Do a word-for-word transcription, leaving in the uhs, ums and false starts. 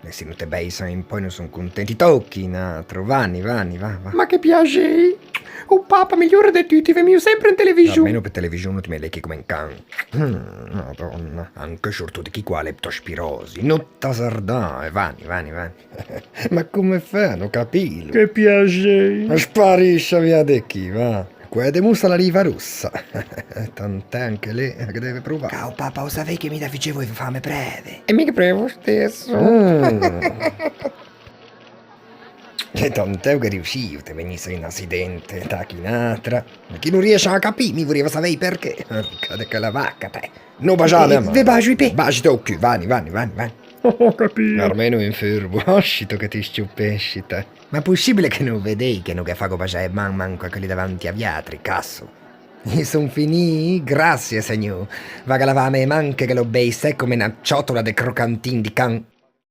E se no te beisan un pö, no son contenti. Tocchi un atro, vani, vani, va, va. Ma che piaxei! O papa migliore de tutti, vegnio sempre in televixon. Almeno pe televixon no ti me lechi come un can. Mm, Madonna, anche sciorto de chi qua, leptospirosi. No t'azardâ, eh, vani, vani, vani. Ma come fâ a no capîlo? Che piaxei! Spariscia via de chi, va. Quæ de mossa la riva rossa. Tant'è anche lê che deve provâ. Cao papa, o savei che mi da ficevo e fâme preve. E mi che prevo stesso. Mm. E tant'è che riuscìo te vegnisse un acidente, tacchi un'atra. Ma chi no riesce a capî, mi vorriva savei perché. Cade che la vaca, te. No baciâ de man. Ve baxo i pê. Baxite o cû, vani, vani, vani, vani. Ho capito. Almeno un furbo, oscito che ti sciuppescite. Ma possibile che no vedei che no ghe fago baxâ e man manco a quelli davanti a viatri, casso? I son finî? Grazie, Segnô. Vago a lavâme e man che ghe l'ò beissæ come na ciotola de crocantin di can.